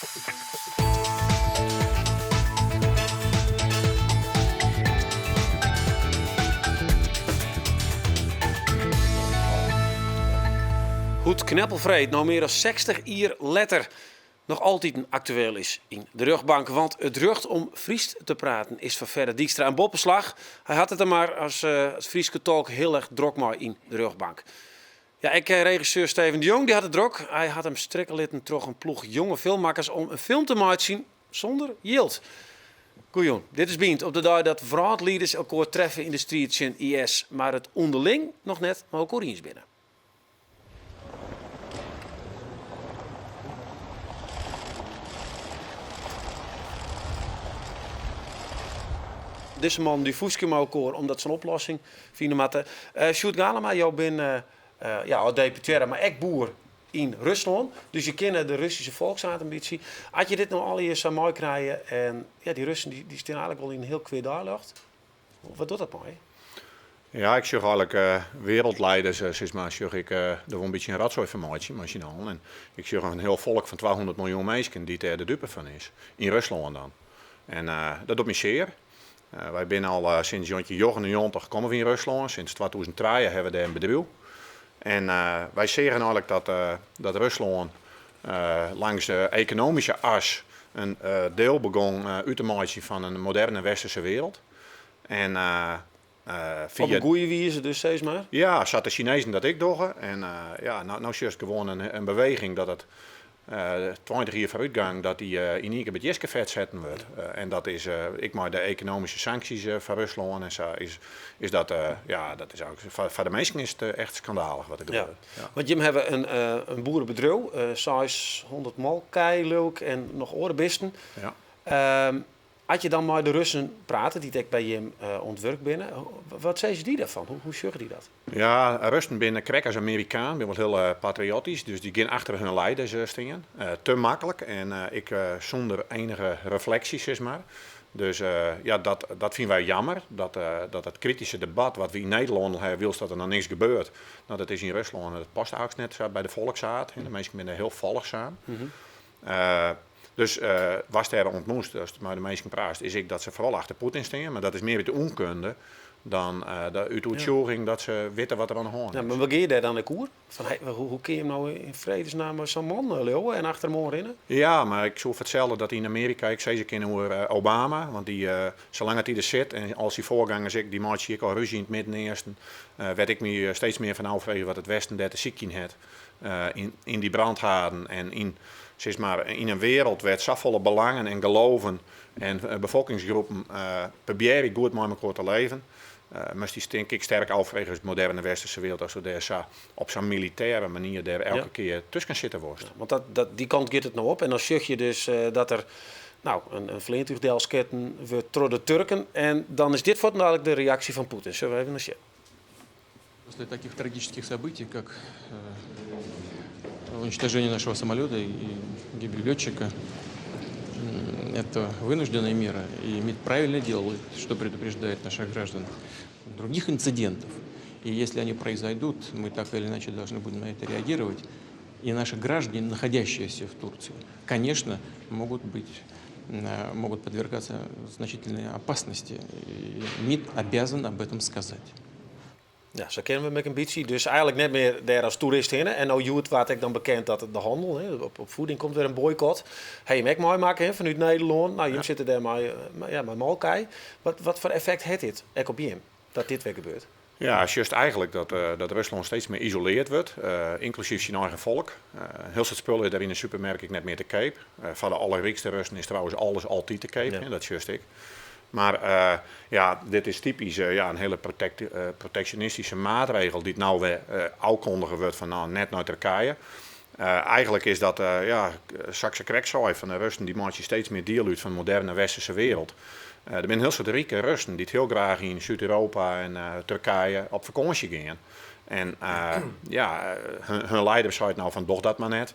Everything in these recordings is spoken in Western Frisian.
Hoe't Kneppelfreed no mear as 60 jier letter noch altiten aktueel is yn de rjochtbank. Want it rjocht om Frysk te praten is foar Fedde Dykstra in boppeslach. Hy hat it der mar as Fryske tolk hiel erch drok mei yn de rjochtbank. Ja, ek regisseur Steven de Jong dy hat it drok. Hy hat him strikke litten troch in ploech jonge filmmakkers om in film te meitsjen sûnder jild. Goejûn, dit is Bynt op de dei dat wrâldlieders elkoar treffe yn de striid tsjin IS, mar it ûnderling noch net mei elkoar iens binne. Dizze mannen dy fûstkje mei elkoar omdat se in oplossing fine moatte. Sjoerd Galema, jo binne ja, âld-deputearre, mar ek boer yn Ruslân. Dus je kenne de Russyske folksaard in bytsje. As je dit no allegear sa meikrije en ja, dy Russen dy stean eigenlik wol yn in hiel kwea deiljocht. Wat docht dat mei je? Ja, ik sjoch eigenlik wereldleiders, sis mar, sjoch ik der wol in bytsje in rotsoai fan meitsjen mei syn allen. En ik sjoch in hiel folk fan 200 miljoen minsken dy't dêr de dupe fan is. Yn Ruslân dan. En dat docht my sear. Wy binne al sinds 1999 komme we yn Ruslân. Sinds 2003 hawwe we dêr in bedriuw. En wy seagen eigenlik dat Ruslân langs de ekonomyske as in deel begûn út te meitsjen fan in moderne westerse wereld. En fia. Op in goede wize dus, sis mar? Ja, sa't de Sinezen dat ek dogge. En ja, no sjochst gewoan in beweging dat it 20 jier foarútgong dat dy yn ien kear by it jiskefet setten wurdt. En dat is ek mei de ekonomyske sanksjes foar Ruslân en sa is, is dat, ja, dat is eigentlik, foar de minsken is it echt skandalich wat der gebeurt. Ja. Want jim hawwe in boerebedriuw, 600 molkkij leau ik en noch oare bisten. Ja. As je dan mei de Russen prate, dy't ek by jim oan it wurk binne, wat sizze dy dêrfan? Hoe sjogge dy dat? Ja, Russen binne krekt as Amerikanen, binne wol hiel patriotysk, dus dy gean achter hun leiders stean. Te maklik en ek sûnder enige refleksje, sis mar. Dus ja, dat fine wy jammer, dat dat krityske debat wat we yn Nederlân al hawwe, wylst dat der noch niks gebeurt, no dat is yn Ruslân, dat past eigentlik net sa by de folksaard. De minsken binne dêr hiel folchsaam. Dus watst dêr ûntmoetst ast mei de minsken praatst, is ek dat se foaral achter Poetin stean, mar dat is mear út de ûnkunde dan út oertsjûging dat se witte wat der oan de hân is. Ja, mar wat gean je dêr dan ek oer? Fan, hey, hoe kin je no yn fredesnamme sa'n man leauwe en achter him oan rinne? Ja, mar ik soe foar itselde dat yn Amearika ek sizze kinne oer Obama, want dy, salang't dy der sit en al syn foargangers ek, dy meitsje ek al rúzje yn it Midden-Easten, wêr't ik my steeds mear fan ôffreegje wat it Westen dêr te sykjen hat. Yn dy brandhaarden en yn, sis mar, yn in wereld wêr't safolle belangen en geloven en befolkingsgroepen probearje goed mei mekoar te leven, moatst dy tink ik sterk ôffreegje as moderne westerse wereld asto dêr sa op sa'n militêre manier dêr elke kear tusken sitte wolst. Ja, want dat, dy kant giet it no op en dan sjoch je dus dat der nou, in fleantúch delsketten wurdt troch de Turken en dan is dit fuortendalik de reaksje fan Poetin. Sille we even nei sjen. После таких трагических событий, как э, уничтожение нашего самолета и гибель летчика, это вынужденная мера. И МИД правильно делает, что предупреждает наших граждан других инцидентов. И если они произойдут, мы так или иначе должны будем на это реагировать. И наши граждане, находящиеся в Турции, конечно, могут быть э, могут подвергаться значительной опасности. И МИД обязан об этом сказать. Ja, sa kenne we him ek in bytsje. Dus eigenlik net mear dêr as toerist hinne. En no hjoed waard ek dan bekend dat de hannel, hè, op voeding komt wer in boycot. Ha jim ek meimakke, hè, fanút Nederlân. Nou, jim sitte dêr mei, ja, mei molkkij. Wat foar effekt hat dit ek op jim, dat dit wer gebeurt? Ja, sjochst eigenlik dat Ruslân steeds mear isoleard wurdt, ynklusyf syn eigen folk. In hiel soad spul is dêr yn de supermerk ek net mear te keap. Foar de allerrykste Russen is trouwens alles altyd te keap, hè, dat sjochst ek. Mar ja, dit is typysk ja, in hiele proteksjonistyske maatregel dy't no wer ôfkondige wurdt fan no, net nei Turkije. Eigenlik is dat, ja, sa't ik sakrekt sei, fan de Russen dy meitsje steeds mear diel út fan de moderne westerse wereld. Der binne in hiel soad rike Russen dy't hiel graach yn Súd-Europa en Turkije op fakânsje gean. En ja, hun leider seit no fan doch dat mar net.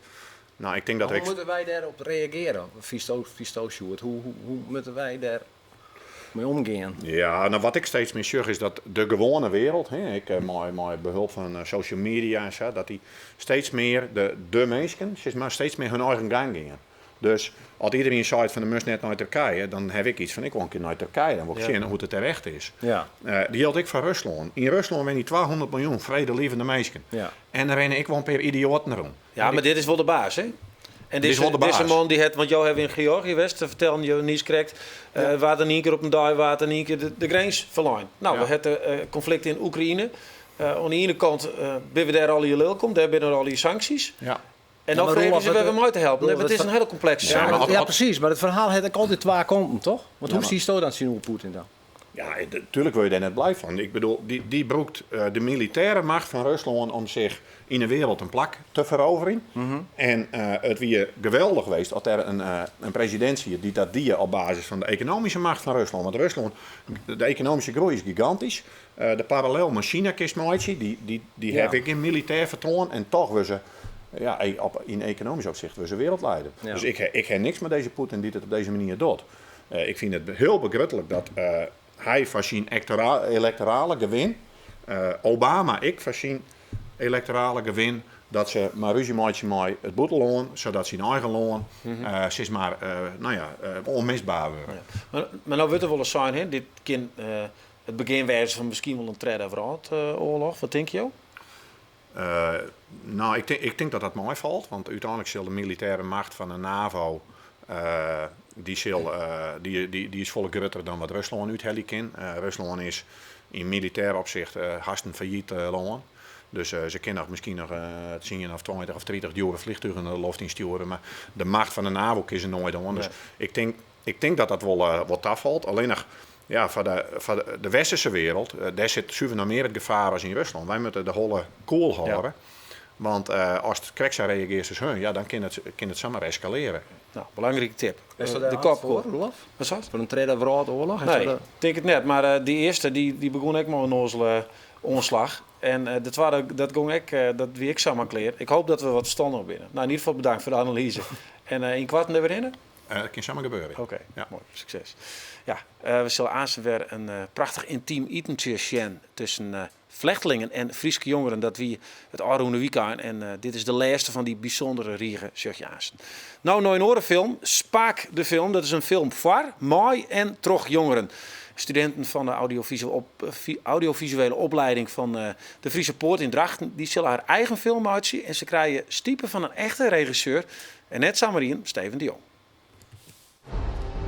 Nou, ik tink dat Hoe moatte wy dêrop reagearje? Fynsto, Sjoerd? Hoe moatte wy dêr mei omgean? Ja, nou, wat ik steeds mear sjoch is dat de gewoane wereld, hè, ek mei behulp fan social media en sa, dat dy steeds mear de minsken, sis mar, steeds mear hun eigen gang gean. Dus as iderien seit fan der moast net nei Turkije, dan haw ik yts fan ik wol in kear nei Turkije, dan wol ik sjen hoe't it dêr echt is. Dat jildt ek foar Ruslân. Yn Ruslân wenje 200 miljoen fredelievende minsken. En der rinne ek wol in pear idioaten rûn. Ja, mar dit is wol de baas, hè? En Dit is wol de baas. Dizze man die het, want jo hawwe yn Georgië west, te fertellen jo niiskrekt, waard in ien kear op in dei waard in ien kear de grins ferlein. No, we hawwe it konflikt yn Oekraïne. Oan de iene kant binne we dêr allegear lilk om, dêr binne allegear sanksjes. En dan freegje se wer mei te helpen. Nee, it is in hiele komplekse saak. Ja, presys. Mar it ferhaal hat ek altyd twa kanten, toch? Want hoe siesto dan tsjinoer Poetin dan? Ja, tuerlik wurde je dêr net blij fan. Ik bedoel, dy brûkt de militêre macht fan Ruslân om sich yn 'e wereld in plak te feroverjen. En it wie geweldich west as der in presidint siet dy't dat die op basis fan de ekonomyske macht fan Ruslân. Want Ruslân, de ekonomyske groei is gigantysk. De parallel mei Sina kinst meitsje, dy hawwe ek gjin militêr fertoan en toch wurde se, ja, yn ekonomysk opsicht wurde se wereldleider. Dus ik ha niks mei dizze Poetin dy't it op dizze manier docht. Ik fyn it hiel begrutlik dat hy foar syn elektorale gewin, Obama ek foar syn elektorale gewin, dat se mar rúzje meitsje mei it bûtenlân, sadat syn eigen lân sis mar, no ja, ûnmisbaar wurde. Mar no wurdt der wolris sein, hè, dit kin it begjin wêze fan miskien wol in tredde wrâldoarloch. Wat tinke jo? No, ik tink dat dat meifalt, want úteinlik sil de militêre macht fan de NAVO, dy sil, dy is folle grutter dan wat Ruslân úthelje kin. Ruslân is yn militêr opsicht hast in fallyt lân. Dus se kinne noch miskien noch tsien of 20 of 30 djoere fleantugen de loft ynstjoere, mar de macht fan de NAVO kin se noait oan. Dus ik tink dat dat wol tafalt. Allinnich, ja, foar de westerse wereld, dêr sit suver noch mear it gefaar as yn Ruslân. Wy moatte de holle koel hâlde. Want ast krekt sa reagearst as hun, ja, dan kin it samar eskalearje. No, belangrike tip. Is dat de de kop foar, Roelof? Wat seist? Foar in tredde wrâldoarloch? Nee, tink it net. Mar dy earste, dy begûn ek mei in ûnnoazele oanslach. En de twadde, dat gong ek, dat wie ek samar klear. Ik hoop dat we wat ferstanniger binne. No, yn ieder gefal bedankt foar de analyze. En ynkoarten der wer hinne? Dat kin samar gebeure. Oké, moai. Sukses. Ja, we sille aanst wer in prachtich yntym itentsje sjen tusken flechtlingen en Fryske jongeren. Dat wie it ôfrûne wykein en dit is de lêste fan dy bysûndere rige, sjoch je aanst. No nei in oare film, Spaak de film. Dat is in film foar, mei en troch jongeren. Studinten fan de audiofisuele opleiding fan de Friese Poort yn Drachten, dy sille har eigen film meitsje en se krije stipe fan in echte regisseur en net samar ien, Steven de Jong.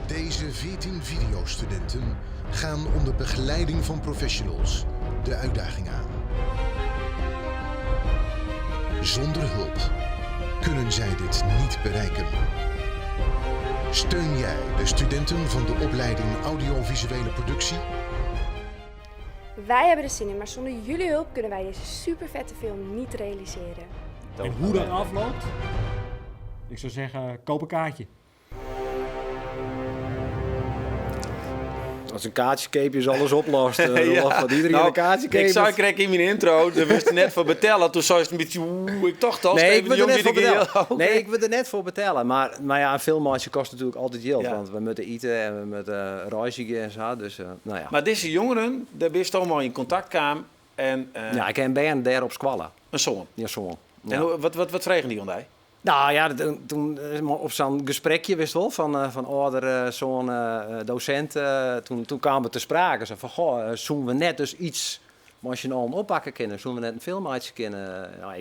Deze 14 videostudenten gaan onder begeleiding van professionals de uitdaging aan. Zonder hulp kunnen zij dit niet bereiken. Steun jij de studenten van de opleiding Audiovisuele Productie? Wij hebben er zin in, maar zonder jullie hulp kunnen wij deze super vette film niet realiseren. En hoe dat afloopt? Ik zou zeggen, koop een kaartje. As in kaartsje keapje is alles oplost. Roelof, want iedereen Nou, in kaartsje ik keapje. sei krekt yn myn intro, dêr wurdst net foar betelle. Toen seist in bytsje, oeh, ik tocht al, Nee, Steven ik de wurd der Jong net die foar de keer- betelle. Oké. Nee, ik wurd der net foar betelle. Mar ja, in film meitsje kostet natuerlik altyd jild. Want we moatte ite en we moatte reizgje en sa. Dus, no ja. Mar dizze jongeren, dêr bist al mei yn kontakt kaam en, Ja, ik ha in bern dêr op skoalle. In soan? Ja, soan. En Ja. wat fregen dy oan dy? Nou ja, toen op sa'n gesprekje, wist wol, fan âlder, soan, dosint, toen kaam it te sprake. Sa fan, goh, soenen we net dus iets mei syn allen oppakke kinne? Soenen we net in film meitsje kinne? Nou,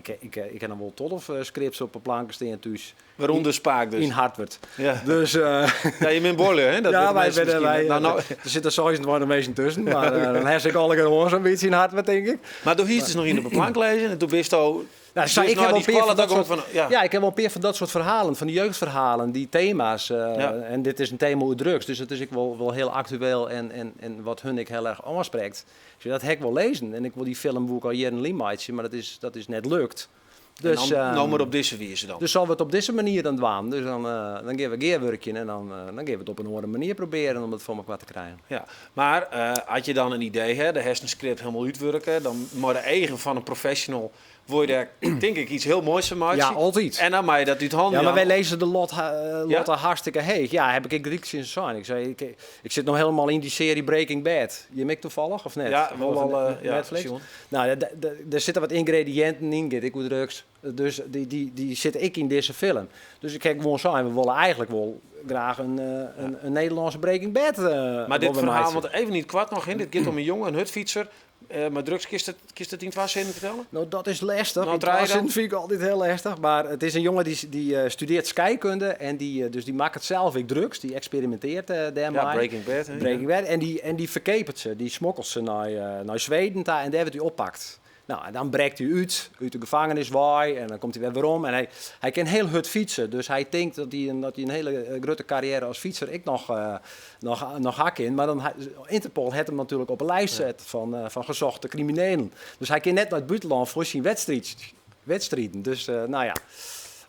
ik ha noch wol 12 scripts op 'e planken stean thús. Wêrûnder Spaak dus? Yn Hartwert. Ja. Dus, Ja, je bent buorlju, hè? Dat ja, witten wij mensen binne, miskien wij, net. Nou, nou. Der sitte 26 minsken tusken, mar dan ha se ek allegear oan sa'n bytsje yn Hartwert, tink ik. Mar doe hiest dus noch ien op 'e plank lizzen en doe bist al Nou, dus ik nei heb die wel een pear skoalle fan dat dan soort, van, ja. ja, ik heb wel een pear fan dat soart ferhalen, fan de jeugdferhalen, dy tema's. En dit is in tema oer drugs, dus dat is ek wol hiel aktueel en wat hun ek hiel erch oansprekt. Dus dat ha ik wol lêzen en ik wol dy film woe ik al jierren lyn meitsje, mar dat is net lukt. En Dus, dan, no mar op dizze wize dan. Dus sille we it op dizze manier dan dwaan. Dus dan gean we gearwurkjen en dan gean we it op in oare manier probearjen om it foar mekoar te krijen. Ja, mar as je dan in idee ha, dêr hast in script hielendal útwurke, dan mei de eagen fan in professional Wol je dêr tink ik iets hiel moais fan meitsje. Ja, altyd. En dan mei je dat út hannen Ja, maar wij jaan. lezen de lot, Lotte hartstikke heech. Ja, heb ik gelyk tsjin zijn. Ik zei, ik zit nog helemaal in die serie Breaking Bad. Je mik toevallig of net? Ja, wel Of al, ja, Netflix? sjoen. Nou, daar zitten wat ingrediënten in, get ik oer drugs. Dus die zit ik in deze film. Dus ik heb gewoon zijn, we willen eigenlijk wel graag een Nederlandse Breaking Bad, Maar dit willen we verhaal, maken. want even niet kwart nog in, dit gaat om een jongen, een hutfietser. Maar drugs, kist het in twee zinnen vertellen? Nou, dat is lastig. Nou, In draai twee dan. zinnen vind ik altijd heel lastig. Maar het is een jongen die studeert scheikunde en dus die maakt het zelf ik drugs. Die experimenteert daarmee. Ja, Breaking Bad, hè? Breaking Bad. En die verkeepert ze. Die smokkelt ze naar Zweden daar en daar wordt hij oppakt. Nou, en dan breekt hij uit de gevangenis waai en dan komt hij weer weer om. En hij kan heel hard fietsen, dus hij denkt dat hij een hele grote carrière als fietser ik nog hak in. Maar dan Interpol heeft hem natuurlijk op een lijst zet van gezochte criminelen. Dus hij kan net naar het buitenland voor zijn wedstrijden. Dus nou ja.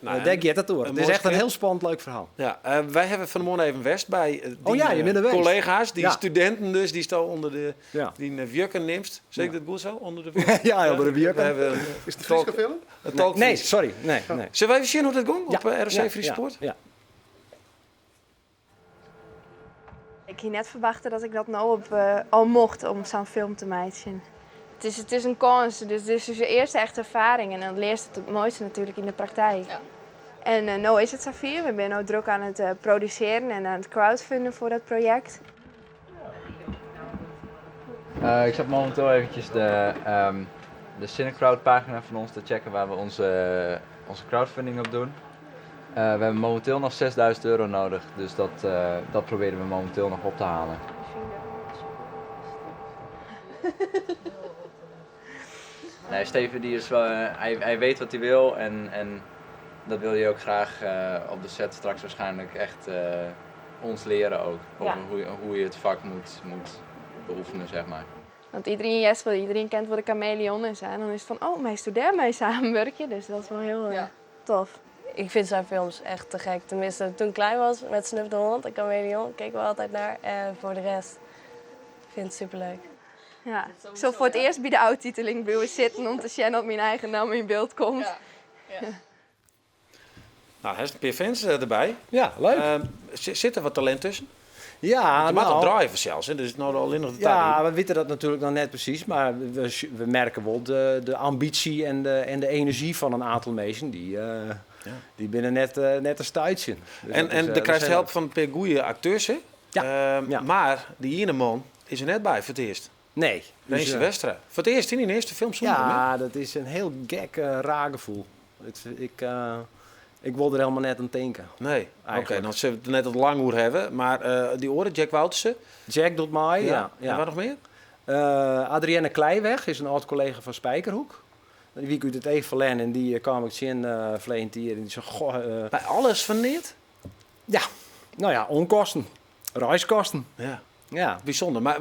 Daar gaat het door. Een Het is mooi echt een script. heel spannend leuk verhaal. Ja, wij hebben vanmorgen even West bij die, Oh ja, je bent er geweest. collega's, die Ja. studenten dus, die staan onder de, Ja. die wjukken neemt. Zeg ik dat goed zo? Onder de wjukken? Ja, onder de wjukken. We hebben een Is het een talk- Friese film? een talk Nee, Fries. sorry. Nee, nee. Zullen we even zien hoe dat ging op, Ja. ROC Ja, Fries ja, Sport? ja. Ik had net verwachten dat ik dat nou op, al mocht om zo'n film te maken. Het is een kans, dus dit is dus je eerste echte ervaring en dan leert het het mooiste natuurlijk in de praktijk. Ja. En nu is het zover, we zijn nu druk aan het produceren en aan het crowdfunden voor dat project. Ik zat momenteel eventjes de Cinecrowd pagina van ons te checken waar we onze crowdfunding op doen. We hebben momenteel nog 6.000 euro nodig, dus dat proberen we momenteel nog op te halen. Nee, Steven die is wel hij weet wat hij wil en dat wil hij ook graag op de set straks waarschijnlijk echt ons leren ook. Over hoe je het vak moet beoefenen. Want iedereen, yes, wel, iedereen kent wat de chameleon is. Hè? En dan is het van, oh, mijn studeer mij samenwerken. Dus dat is wel heel tof. Ik vind zijn films echt te gek. Tenminste, toen ik klein was met Snuff de Hond en Chameleon, keken we altijd naar. En voor de rest, ik vind het superleuk. Ja, ik zal voor het eerst bij de oudtiteling blijven zitten om te zien dat mijn eigen naam in beeld komt. Ja. Ja. Nou, hij is een paar fans erbij. Ja, leuk. Zit er wat talent tussen? Ja, Je mag nou, het draaien zelfs, hè? Dus nou alleen nog de Ja, tijd. we weten dat natuurlijk nog net precies, maar we merken wel de ambitie en de energie van een aantal mensen die binnen net een stuitje. Dus En dat is, de dat krijgt is hulp heel van een paar goeie acteurs, hè? Ja, ja. Maar die ene man is er net bij voor het eerst. Nee. Rense Dus, Westra. Voor het eerst in die eerste film zonder hem, hè? Ja, dat is een heel gek, raar gevoel. Ik wil er helemaal net aan denken. Nee. Oké, Eigenlijk. dan zullen we het net wat lang oer hebben. Maar die oren, Jack Woutersen. Jack doet mij, ja, ja. En wat nog meer? Adrienne Kleiweg is een oud-collega van Spijkerhoek. Die wie ik uit het even verlen en die kwam ik zien verleden hier. En die zei, goh, Bij alles van neert? Ja, nou ja, onkosten. Reiskosten. Ja. Ja. Bijzonder. Maar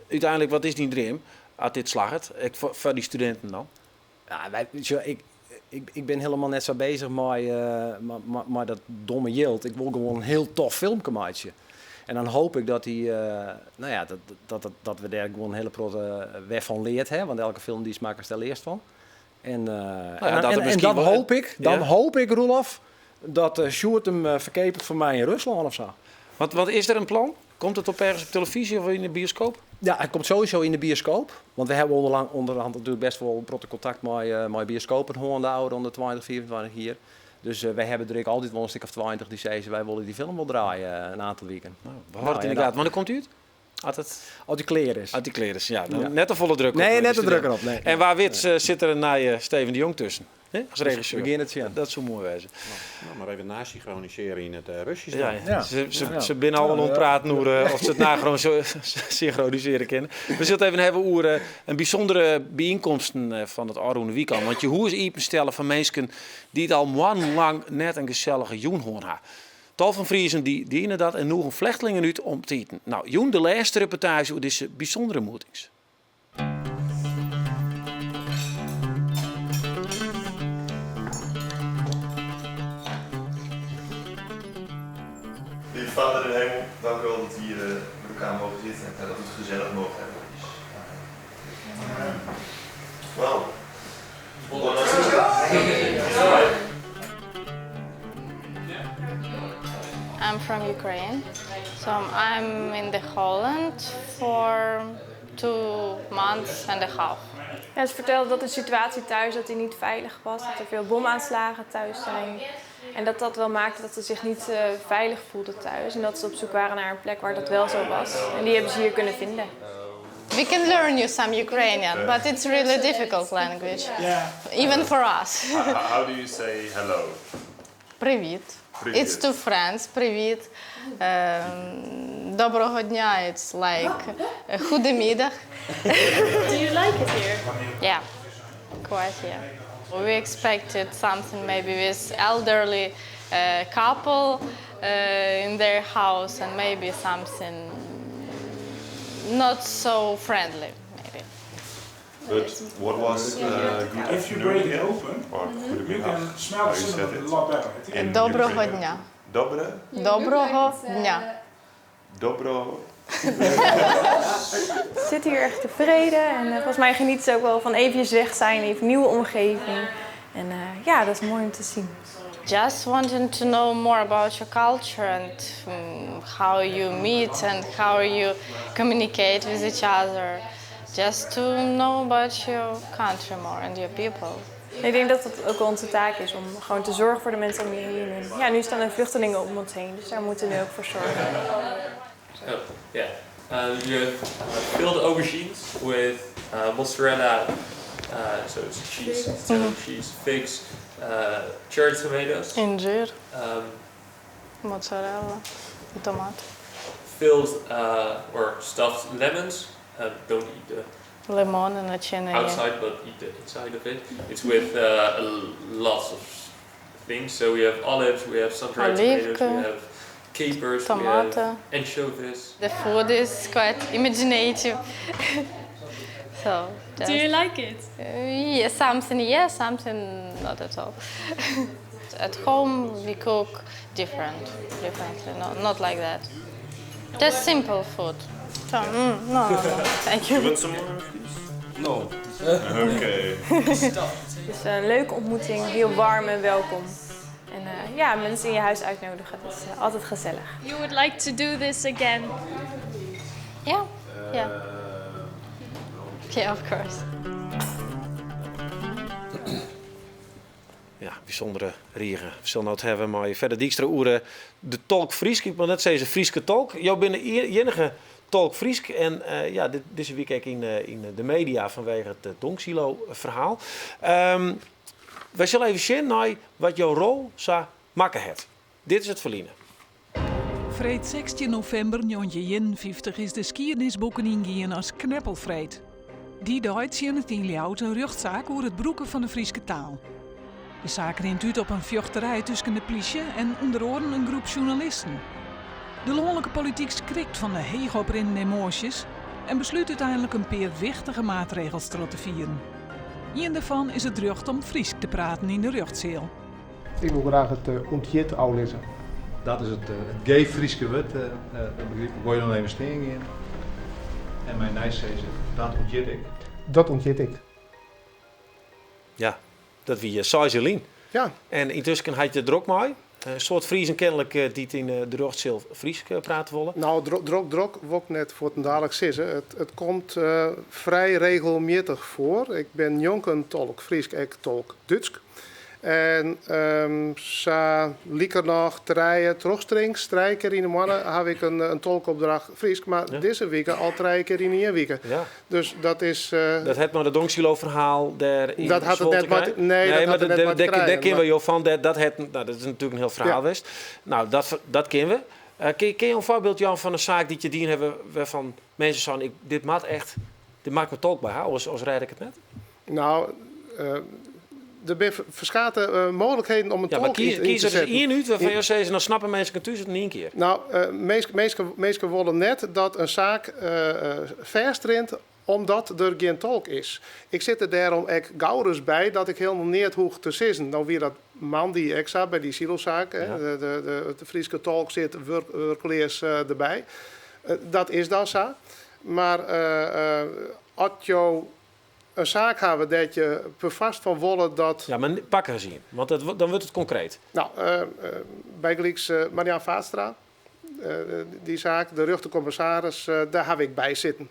uiteindelijk, wat is die dream? Als dit slaagt, ik, voor die studenten dan? Ja, wij, weet je wel, ik, ik, ik ben helemaal net zo bezig met dat domme jild. Ik wil gewoon een heel tof filmpje maken. En dan hoop ik dat, die, nou ja, dat, dat, dat, dat we daar gewoon een hele grote weg van leert. Hè? Want elke film die is maakt er eerst van. En Nou ja, dat er misschien dan wel hoop ik, dan Ja. hoop ik, Roelof, dat Sjoerd hem verkeepert voor mij in Rusland of zo. Wat is er een plan? Komt het op ergens op televisie of in de bioscoop? Ja, het komt sowieso in de bioscoop. Want we hebben onderhand natuurlijk best wel een contact met bioscopen gewoon de oude onder 20, 24 hier. Dus wij hebben er altijd wel een stuk of 20 die zeiden, wij willen die film wel draaien een aantal weken. Nou, we houden het in de gaten. Wanneer komt u het? Altijd. Als die kleren is. Als die kleren is, ja. Dan Ja. Net de volle druk op, Nee, net die de druk student. erop. Nee. En waar wit zit er een naar Steven de Jong tussen? Hè? Als Dus regisseur. we beginnen het zien. Dat zou mooi wezen. Nou, maar even nasynchroniseren in het Russisch. Ja, dan. ja. Ja. Ze Ja. binnen al wel Ja, ja. ontpraten over of ze het synchroniseren kennen. We zullen het even hebben over een bijzondere bijeenkomsten van het Arroene Weekend. Want je hoort stellen van mensen die het al maandenlang net een gezellige joenhoorn hebben. Tal van Friesen die dienen dat en nog een vlechtelingen uit om te eten. Nou, joen de laatste reportage over deze bijzondere moetings. Lieve Vader in de hemel, dank u wel dat we hier met elkaar mogen zitten en dat we het gezellig mogen hebben. Amen. Wel, I'm from Ukraine, so I'm in the Holland for 2 months and a half. Ja, ze vertelde dat de situatie thuis dat die niet veilig was, dat er veel bomaanslagen thuis zijn. En dat dat wel maakte dat ze zich niet veilig voelden thuis. En dat ze op zoek waren naar een plek waar dat wel zo was. En die hebben ze hier kunnen vinden. We can learn you some Ukrainian, but it's really difficult language. Yeah. Even for us. How do you say hello? Привіт. Привіт. It's to friends. Привіт. Доброго дня. It's like goedemiddag. Do you like it here? Yeah, quite, yeah. We expected something maybe with elderly couple in their house and maybe something not so friendly, maybe. But what was good If you break it afternoon open, or you goedemiddag? can smell How the you said cinnamon a it? lot better. I think. In Доброго Ukrainian. дня. Dobre? Доброго дня. Dobro. Ze zitten hier echt tevreden en volgens mij genieten ze ook wel van eventjes weg zijn, even nieuwe omgeving. En ja, dat is mooi om te zien. Just wanting to know more about your culture and how you meet and how you communicate with each other. Just to know about your country more and your people. En ik denk dat dat ook wel onze taak is om gewoon te zorgen voor de mensen om je heen. En ja, nu staan er vluchtelingen om ons heen, dus daar moeten we nu ook voor zorgen. Oh, yeah. You have filled aubergines with mozzarella, so it's cheese, Italian cheese, figs, cherry tomatoes. Інжир, моцарелла і томат. Filled or stuffed lemons. Don't eat the Лимони начинені. outside, but eat the inside of it. It's with lots of things. So we have olives, we have sun-dried tomatoes, we Оливки, have capers, we томати. have anchovies. The food is quite imaginative. So Do you like it? Yeah, something yes, something not at all. At home we cook differently, no, not like that. Just simple food. So, no, thank you. You want some more of these? No. Okay. Dus een leuke ontmoeting, heel warm en welkom. En ja, mensen in je huis uitnodigen, dat is altijd gezellig. You would like to do this again? Yeah. Yeah, of course. Ja, bysûndere rige. We sille it hawwe mei Fedde Dykstra oer de tolk Frysk. Ik wol net sizze Fryske tolk. Jo binne de iennige tolk Frysk. En ja, dizze wike ek yn de media fanwege it Dongsilo-ferhaal. Wy sille even sjen nei wat jo rol sa makke hat. Dit is it ferline. Freed 16 novimber 1951 is de skiednisboeken yngien as Kneppelfreed. Dy dei tsjinnet yn Ljouwert in rjochtsaak oer it brûken fan de Fryske taal. De saak rint út op in fjochterij tusken de plysje en ûnder oaren in groep sjoernalisten. De lanlike polityk skrikt fan de heechoprinnende emoasjes en beslút úteinlik in pear wichtige maatregels te fieren. Ien dêrfan is it rjocht om Frysk te praten yn de rjochtseal. Ik wol graach it ûnthjit ôflizze. Dat is it geef Fryske wurd, dat begryp ik. Wol je dan even stean gean? En mei nij sizze, dat ûnthjit ik. Dat ûnthjit ik. Ja, dat wie 6 jier lyn. Ja. En yntusken hat je der drok mei. In soad Friezen kenlik dy't yn de rjochtseal Frysk prate wolle. No, drok, drok, drok, wol ik net fuortendaliks sizze. It komt frij regelmjittich foar. Ik bin njonken tolk Frysk ek tolk Dútsk. En sa likernôch trije trochstrings, trije kear yn 'e moanne ha ik in tolkopdracht Frysk, mar dizze wike al trije kear yn ien wike. Dus dat is. Dat hat mei it Dongsilo-ferhaal dêr yn Dat hat it Zwolle net te mei krijen? Nee, dat mar hat it net mei te dêr krijen, kinne we mar jo fan. Dat hat, no, dat is natuerlik in hiel ferhaal west. No, dat kinne we. Kinne jo in foarbyld jaan fan in saak dy't je dien hawwe wêrfan't minsken seinen, dit moat echt, dit moat ik mei tolk by ha, oars rêd ik it net? No, der binne ferskate mooglikheden om in Ja, mar tolk yn kies te der ris setten. ien út wêrfan't jo sizze, dan snappe minsken thús it yn ien kear. No, minsken wolle net dat in saak fêstrint omdat der gjin tolk is. Ik sit der dêrom ek gauris by dat ik hielendal neat hoech te sizzen. No wie dat moandei ek sa by dy silosaak. Hè. De Fryske tolk sit wurkleas derby. Dat is dan sa. Mar as jo in saak hawwe dêr't je perfoarst fan wolle dat. Ja, mar pak ris ien, want dat, dan wurdt it konkreet. No, bygelyks Marianne Vaatstra, dy saak, de rjochterkommissaris, dêr haw ik by sitten.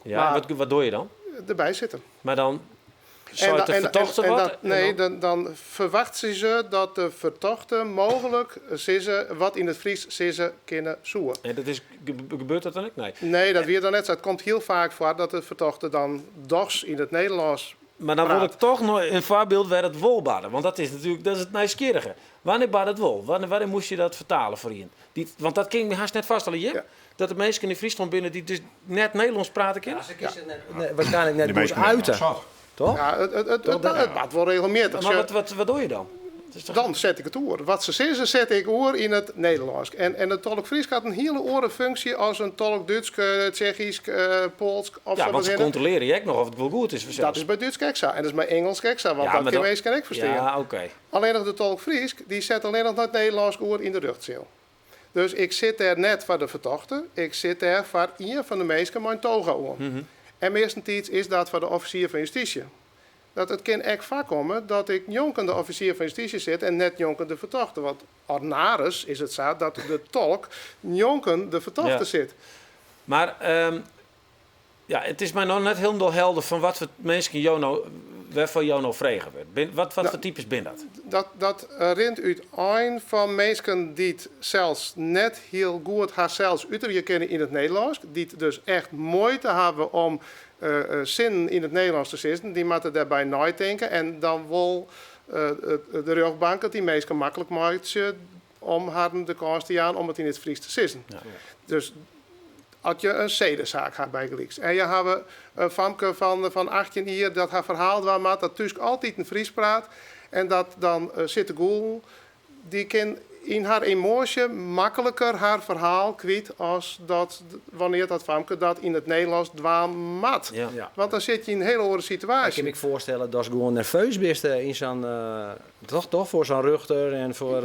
Ja, en wat doar je dan? Derby sitten. Mar dan seit de fertochte wat? Nee, dan ferwachtsje se dat de fertochte mooglik sizze wat yn it Frysk sizze kinne soe. En dat is, gebeurt dat dan ek? Nee. Nee, dat wie dan net sa. It komt hiel faak foar dat de fertochte dan dochs yn it Nederlânsk Mar dan wol ik toch noch in foarbyld wêr it wol barde. Want dat is natuerlik dat is it nijsgjirrige. Wannear barde it wol? Wannear moast je dat fertale foar ien? Dy't, want dat kin ik my hast net foarstelle hjir. Dat der minsken yn Fryslân binne dy't dus net Nederlânsk prate kinne. Ja, se kinne sich net, waarskijnlik net goed uite. Toch? Ja, it bart wol regelmjittich. Mar wat doar je dan? Dan set ik it oer. Wat se sizze, set ik oer yn it Nederlânsk. En in tolk Frysk hat in hiele oare funksje as in tolk Dútsk, Tsjechysk, Poalsk of Ja, want se kontrolearje ek noch oft it wol goed is fansels. Dat is by Dútsk ek sa. En dat is mei Ingelsk ek sa, want dat kinne minsken ek ferstean. Ja, oké. Allinnich de tolk Frysk, dy set allinnich nei it Nederlânsk oer yn de rjochtseal. Dus ik sit dêr net foar de fertochte, ik sit dêr foar ien fan de minsken mei in toga oan. En meastentiids is dat foar de offisier fan justysje. Dat it kin ek foarkomme dat ik njonken de offisier fan justysje sit en net njonken de fertochte. Want ornaris is it sa dat de tolk njonken de fertochte sit. Mar ja, it is my noch net hielendal helder fan wat foar minsken jo no, wêrfoar jo no frege wurdt. Bin, wat, wat foar types binne dat? Dat, dat rint útein fan minsken dy't sels net hiel goed harsels uterje kinne yn it Nederlânsk, dy't dus echt muoite hawwe om sinnen yn it Nederlânsk te sizzen. Dy moatte dêrby neitinke en dan wol de rjochtbank it dy minsken maklik meitsje om harren de kâns te jaan om it yn it Frysk te sizzen. Dus as je in sedesaak ha bygelyks en je hawwe in famke fan 18 jier dat har ferhaal dwaan moat, dat thús altiten Frysk praat en dat dan sit te gûlen, dy kin yn har emoasje makliker har ferhaal kwyt as dat wannear't dat famke dat yn it Nederlânsk dwaan moat. Want dan sit je yn in hiele oare situaasje. Ik kin my ek foarstelle datst gewoan nerveus bist yn sa'n, toch, toch, foar sa'n rjochter en foar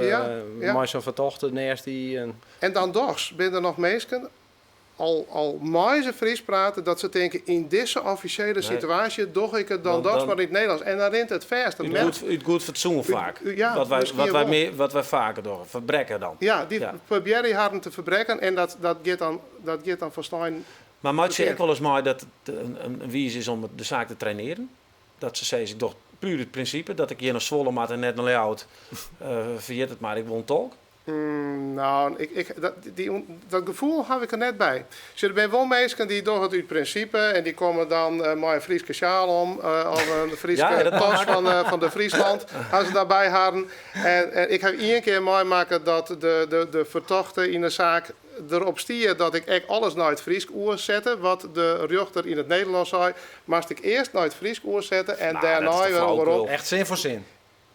mei sa'n fertochte neist dy. En, en dan dochs binne der noch minsken, al meie se Frysk prate, dat se tinke yn dizze offisjele situaasje doch ik it dan dochs mar yn it Nederlânsk. En dan rint it fêst. Út goed fatsoen faak. Wat wy faker dogge, ferbrekke dan. Ja, dy probearje harren te ferbrekken en dat giet dan, dat giet dan folslein Mar meitsje je ek wolris mei dat it in wize is om de saak te trainearjen? Dat se sizze, ik doch puer út prinsipe dat ik hjir nei Zwolle moat en net nei Ljouwert. Ferjit it mar, ik wol in tolk. No, ik, ik, dat, dy, dat gefoel haw ik der net by. Sjoch, der binne wol minsken dy dogge it út prinsipe en dy komme dan mei in Fryske sjaal om of in Fryske tas fan de Friesland ha se dan by harren. En ik haw ien kear meimakke dat de fertochte yn de saak derop stie dat ik ek alles nei it Frysk oersette. Wat de rjochter yn it Nederlânsk sei, moast ik earst nei it Frysk oersette en dêrnei wer oerom. Echt sin foar sin.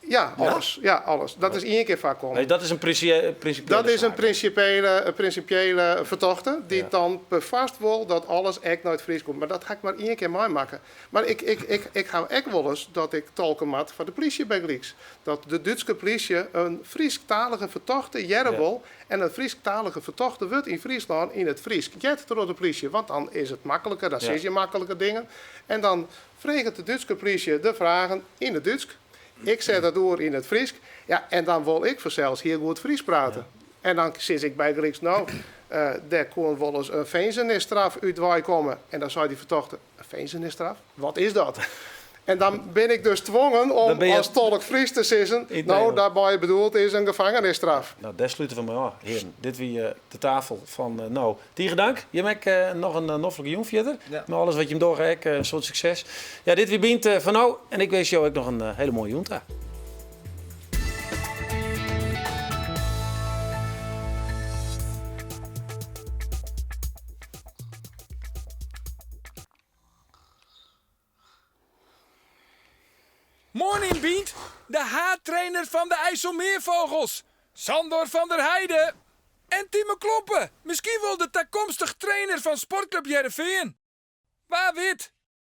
Ja, alles. Ja, alles. Dat is ien kear foarkommen. Nee, dat is in prinsipiële Dat is in prinsipiële, prinsipiële fertochte, dy't dan perfoarst wol dat alles ek nei it Frysk komt. Mar dat ha ik mar ien kear meimakke. Mar ik, ik, ik, ik haw ek wolris dat ik tolke moat foar de plysje bygelyks. Dat de Dútske plysje in Frysktalige fertochte hearre wol en in Frysktalige fertochte wurdt yn Fryslân yn it Frysk heard troch de plysje, want dan is it makliker, dan sizze je makliker dingen. En dan freget de Dútske plysje de fragen yn it Dútsk. Ik set dat oer yn it Frysk. Ja, en dan wol ik fansels hiel goed Frysk prate. En dan sis ik bygelyks, no, dêr koe wolris in finzenisstraf út wei komme. En dan sei dy fertochte, in finzenisstraf? Wat is dat? En dan bin ik dus twongen om as tolk Frysk te sizzen, no, dêrby bedoeld is in gefangenisstraf. No, dêr slute we mei ôf, hearen. Dit wie de tafel fan no. Tige dank. Jim ek noch in noflike jûn fierder. Mei alles wat jim dogge ek in soad sukses. Ja, dit wie Bynt fan no en ik winsk jo ek noch in hiele moaie jûn ta. Moarn yn Bynt, de haadtrainer fan de IJsselmeervogels, Sandor van der Heide. En Tieme Klompe, miskien wol de takomstich trainer fan Sportklup Hearrenfean. Wa wit!